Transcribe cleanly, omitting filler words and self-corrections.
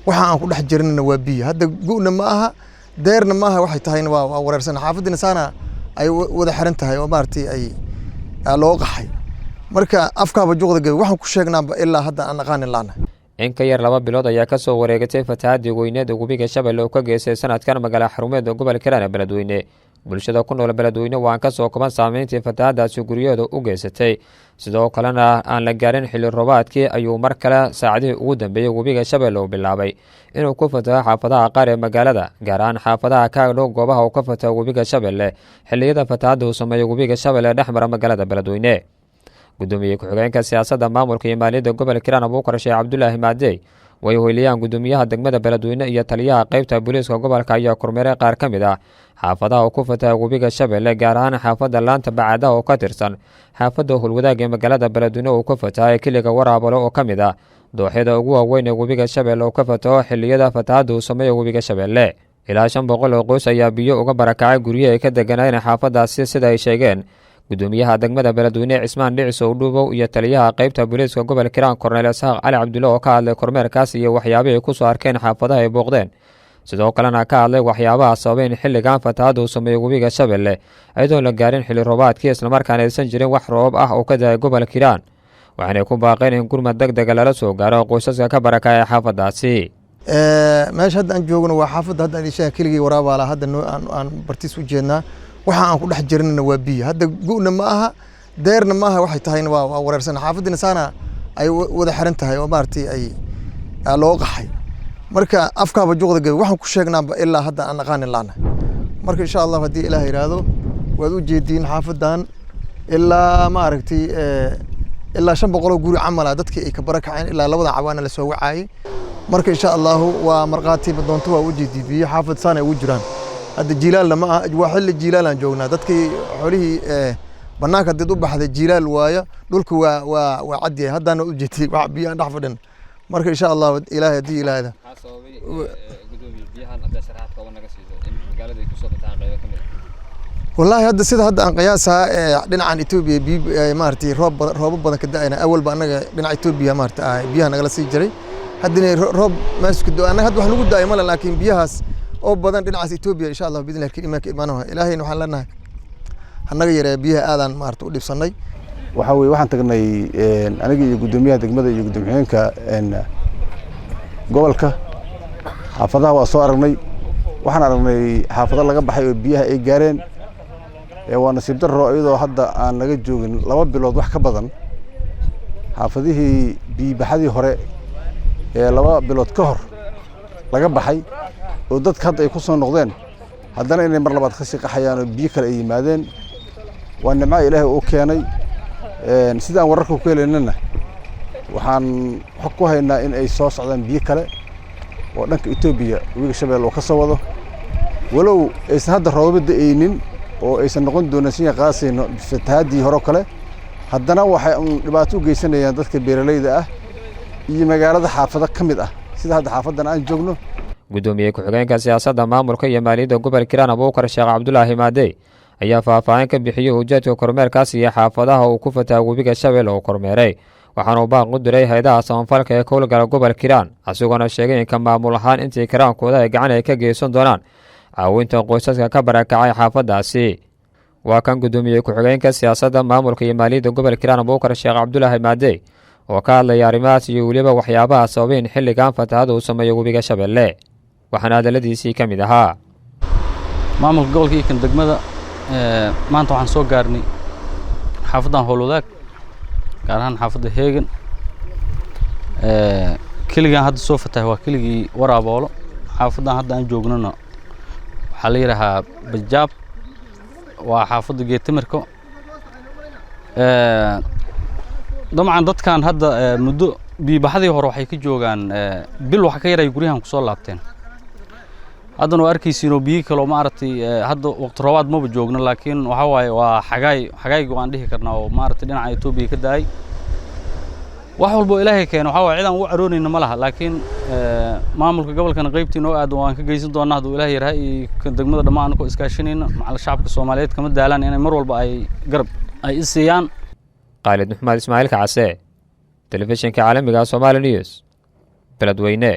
Waxa aan ku dhex jirnana waa biyo. Hadda gu'na ma aha, deerna ma aha, waxay tahayna waa wareersan. Xaafadina saana ay wada xiran tahay oo maaragtay ay loo qaxay. Marka afkaaba juqda gabi, waxaan ku sheegnaaba ilaa hadda aan aqaanin laana. In ka yar 2 bilood ayaa kasoo wareegatay fatahaadii weyneed webiga Shabeelle oo ka geystay sanadkan magaala xarumeed gobolka Hiiraan ee Beledweyne. Bulshada ku nool Beledweyne waan kasoo koban saameyntii fatahaadaasi guryahooda u geysatay. Sidoo kalena aan la gaarin xilli roobaadkii ayuu mar kale saacadihii ugu dambeeyey webiga Shabeelle uu bilaabay inuu ku fataho xaafadaha qaar ee magaalada, gaar ahaan xaafadaha ka agdhow goobaha uu ka fataho webiga Shabeelle. Xilliyada fatahaadda uu sameeyo webiga Shabeelle dhex mara magaalada Beledweyne, gudoomiye ku-xigeenka siyaasadda, maamulka iyo maaliyadda gobolka Hiiraan, Abuukar Sheekh Cabdulaahi Maadey, way weheliyaan gudoomiyaha degmada Beledweyne iyo taliyaha qeybta booliiska gobolka, ayaa kormeeray qaar ka mid ah xaafadaha uu ku fatahay webiga Shabeelle, gaar ahaan xaafadda Laanta Bacaadaha oo ka tirsan xaafadda Howlwadaag ee magaalada Beledweyne uu ka fatahay keliga Waraabalo oo ka mid ah dooxyada ugu waaweyn ee webiga Shabeelle uu ka fataho xilliyada fatahaadda uu sameeyo webiga Shabeelle. Ilaa 500 oo qoys ayaa biyo uga barakacay guryihi ay ka deganaayeen xaafadaasi, sida ay sheegeen gudoomiyaha degmada Beledweyne, Cismaan Dhicisow Dhuubow, iyo taliyaha qeybta booliiska gobolka Hiiraan, Korneyl Isxaaq Cali Cabdulle, oo ka hadlay kormeerkaas iyo waxyaabihii kusoo arkeen xaafadaha ay booqdeen. Sidoo kalena ka hadlay waxyaabaha sababay in xilligan fatahaadda uu sameeyo webiga Shabeelle iyadoon la gaarin xilli roobaadkii, islamarkaana aysan jirin wax roobab ah oo ka dahay gobolka Hiiraan. Waxaanay ku baaqeen in gurmad deg dega lala soo gaaro qoysaska ka barakaya xaafadaasi. Meesha hadda aan joogno waa xaafadda hadda aan idin sheega, keligii Waraabaala. Hadda noo aan bartiis u jeednaa. Waxa aan ku dhex jirnana waa biyo. Hadda gu'na ma aha, deerna ma aha, waxay tahayna waa wareersan. Xaafadina saana ay wada xiran tahay oo maaragtay ay loo qaxay. Marka afkaaba juqda gabi, waxaan ku sheegnaaba ilaa hadda aan aqaanin laana. Marka insha Allah haddii Ilaah yidhaahdo, waad u jeediin xaafadan ilaa maaragtay ilaa 500 oo guri camal ah dadkii ay ka barakaceen, ilaa labada cawaana lasoo wacaayey. Marka insha Allahu waa markhaati doonto, waa u jeedii biyo xaafad saan ay ugu jiraan. Hadda jiilaalna ma aha, waa xilli jiilaal aan joognaa. Dadkii xoolihii banaanka hadii u baxday, jiilaal waayo, dhulku waa cad yahay. Haddaana u jeediyey wax biyo aan dhex fadhin. Marka insha Allah Ilaahay haddii ilaahda Maxaa sababay, gudoomiye, biyahan hadda sharaxaad kooban naga siiso in magaalada ay kusoo fatahaan qaybo ka mid ah? Wallaahi hadda sida hadda aan qiyaasaa, dhinacan Etoobiya biyo maaragtay roob badan, roobab badan ka da'ayna. Awalba annaga dhinaca Etoobiya maaragtay biyaha nagala sii jiray. Haddana roob meesha ka do annaga hadda wax nagu da'ay male, laakiin biyahaas oo badan dhinacaas Etoobiya insha Allah biidnillahi kariim ka imaanaha. Ilaahayna waxaan leenahay hanaga yareeya biyaha, aadaan maaragtay u dhibsanay. Waxaa weye, waxaan tagnay aniga iyo guddoomiyaha degmada iyo guddoomiye xigeenka gobolka xaafadaha. Waa soo aragnay, waxaan aragnay xaafado laga baxay oo biyaha ay gaareen. Waa nasiib darro, iyadoo hadda aan laga joogin 2 bilood wax ka badan xaafadihii biyibaxadii hore ee 2 bilood ka hor laga baxay oo dadka hadda ay ku soo noqdeen, haddana inay mar labaad kasii qaxayaan oo biyo kale ay yimaadeen. Waa nimco Ilaahay uu keenay. Sidaan wararka ku helaynana, waxaan xog ku haynaa in ay soo socdaan biyo kale oo dhanka Etoobiya webiga Shabeelle oo ka soo wado, walow aysan hadda roobaba da'aynin oo aysan noqon doonin siya qaasayno fatahaadii hore oo kale. Haddana waxay un dhibaato u geysanayaan dadka beeralayda ah iyo magaalada xaafado ka mid ah, sida hadda xaafadan aan joogno. Gudoomiye ku-xigeenka siyaasadda, maamulka iyo maaliyadda gobolka Hiiraan, Abuukar Sheekh Cabdulaahi Maadey, ayaa faahfaahin ka bixiyey ujeedka kormeerkaas iyo xaafadaha uu ku fataha webiga Shabeelle oo kormeeray. Waxaanuu baaq u diray hay'adaha samafalka ee howlgala gobolka Hiiraan, asigoona sheegay in ka maamul ahaan intii karaankooda ay gacan ay ka geysan doonaan caawinta qoysaska ka barakacay xaafadaasi. Waa kan gudoomiye ku-xigeenka siyaasadda, maamulka iyo maaliyadda gobolka Hiiraan, Abuukar Sheekh Cabdulaahi Maadey, oo ka hadlaya arrimahaas iyo weliba waxyaabaha sababay in xilligan fatahada uu sameeyo webiga Shabeelle. Waxaana hadalladiisii ka mid ahaa: Maamulka gobolka iyo kan degmada, maanta waxaan soo gaarnay xaafaddan Howlwadaag, gaar ahaan xaafadda Heegan. Keligaan hadda soo fatahay waa keligii Waraaboolo. Xaafaddan hadda aan joognona waxaa la yidhaahaa Bajaab, waa xaafadda Geetimirko. Dabcan dadkan hadda muddo biibaxadii hore waxay ka joogaan bil wax ka yaray guryahan kusoo laabteen. Haddana waa arkaysiinoo biyo kaloo maaragtay. Hadda waqti roobaad maba joogno, laakiin waxaa waaye waa xagaay, xagaayga waan dhihi karnaa oo maaragtay dhinaca Etoobiya ka da'ay. Wax walbo Ilaahay keeno, waxaa waaye cid aan ugu caroonayna ma laha, laakiin maamulka gobolkana qaybtii noo aadan waan ka geysan doonaa hadduu Ilaah yaraha, iyo kan degmada dhammaan anakoo iskaashanayna. Macal shacabka Soomaaliyeed kama daalaan inay mar walba ay garab ay i siiyaan. Khaalid Maxamed Ismaaciil Kacase, telefishinka caalamiga Somaali News, Beledweyne.